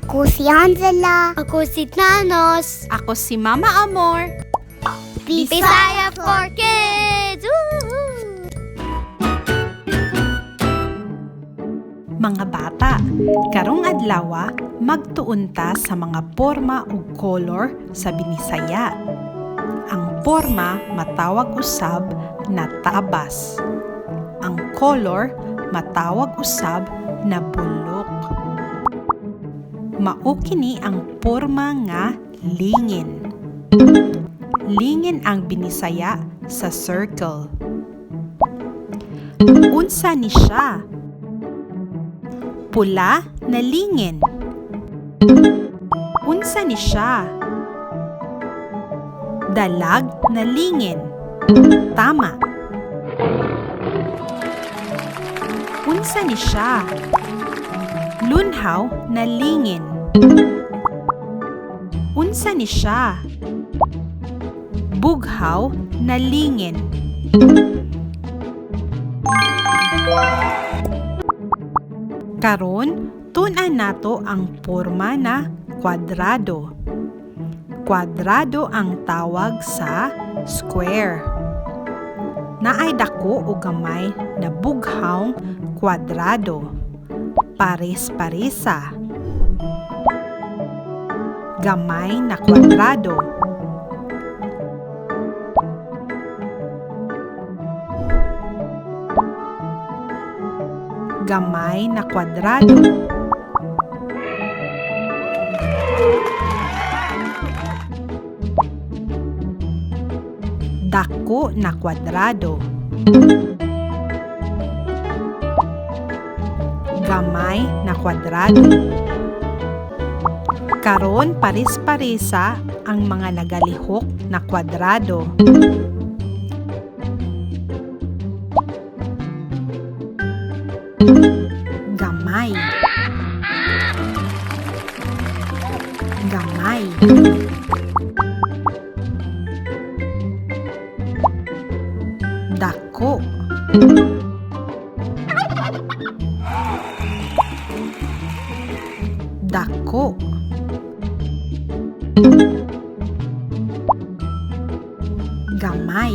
Ako si Angela. Ako si Thanos. Ako si Mama Amor. Bisaya for Kids! Woohoo! Mga bata, karong adlawa magtuon ta sa mga porma ug color sa Binisaya. Ang porma matawag usab na tabas. Ang color matawag usab na bulok. Mao kini ang porma nga lingin. Lingin ang Binisaya sa circle. Unsa ni siya? Pula na lingin. Unsa ni siya? Dalag na lingin. Tama. Unsa ni siya? Lunhaw na lingin. Unsa ni siya? Bughaw na lingin. Karon, tun-an nato ang porma na kwadrado. Kwadrado ang tawag sa square. Naay dako o gamay na bughawng kwadrado. Pares-paresa. Gamay na kwadrado. Gamay na kwadrado. Dako na kwadrado. Gamay na kwadrado. Karon pares-paresa ang mga nagalihok na kwadrado. Gamay. Gamay. Dako. Dako. Gamay.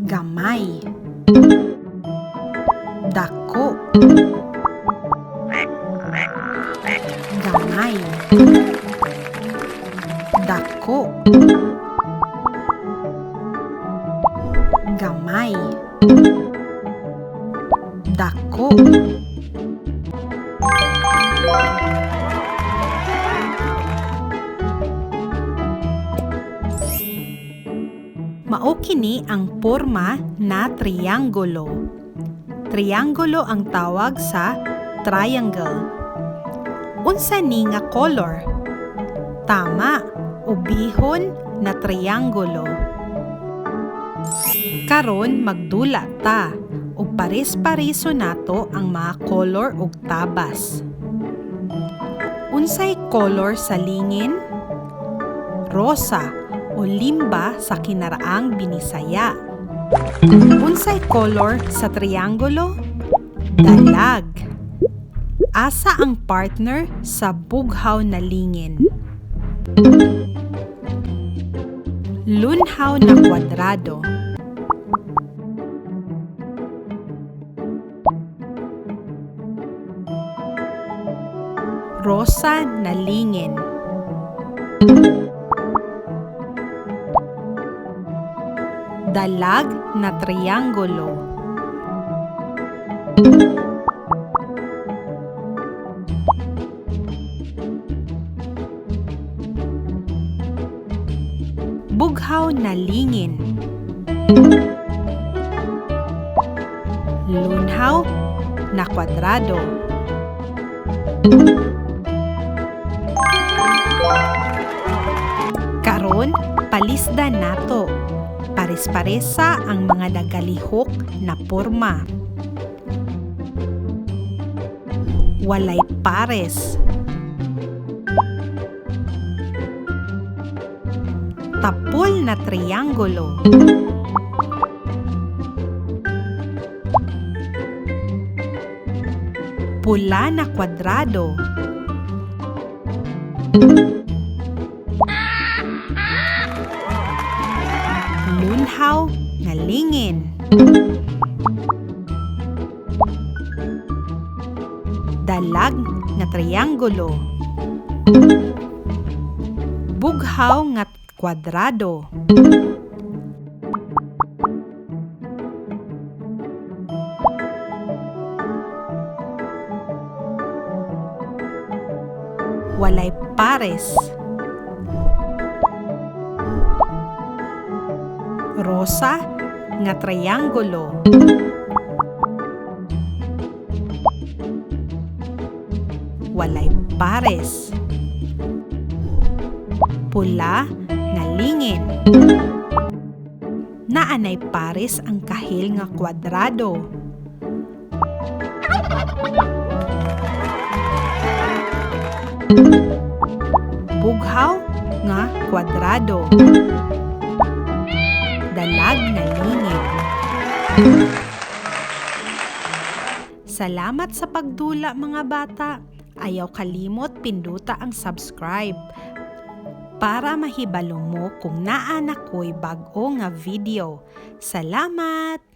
Gamay. Dako. Gamay. Dako. Gamay. Dako. Mao kini ang porma na triangulo. Triangulo ang tawag sa triangle. Unsa ni nga color? Tama, ubihon na triangulo. Karon magdula ta ug pares-pareso nato ang mga color ug tabas. Unsay color sa lingin? Rosa o limba sa kinaraang Binisaya. Unsay color sa triangulo? Dalag. Asa ang partner sa bughaw na lingin? Lunhaw na kwadrado. Rosa na lingin. Dalag na triangulo. Bughaw na lingin. Lunhaw na kwadrado. Karon, palisda nato. Pares-paresa ang mga nagalihok na porma. Walay pares. Tapol na triangulo. Pula na kwadrado. Lunhaw nga lingin. Dalag nga triangulo. Bughaw nga kwadrado. Walay pares. Rosa nga triangulo. Walay pares. Pula nga lingin. Naanay pares ang kahil nga kwadrado. Bughaw nga kwadrado. Dalag nga lingin. Salamat sa pagdula, mga bata. Ayaw kalimot pinduta ang subscribe para mahibalo mo kung naa na ko'y bag-o nga video. Salamat!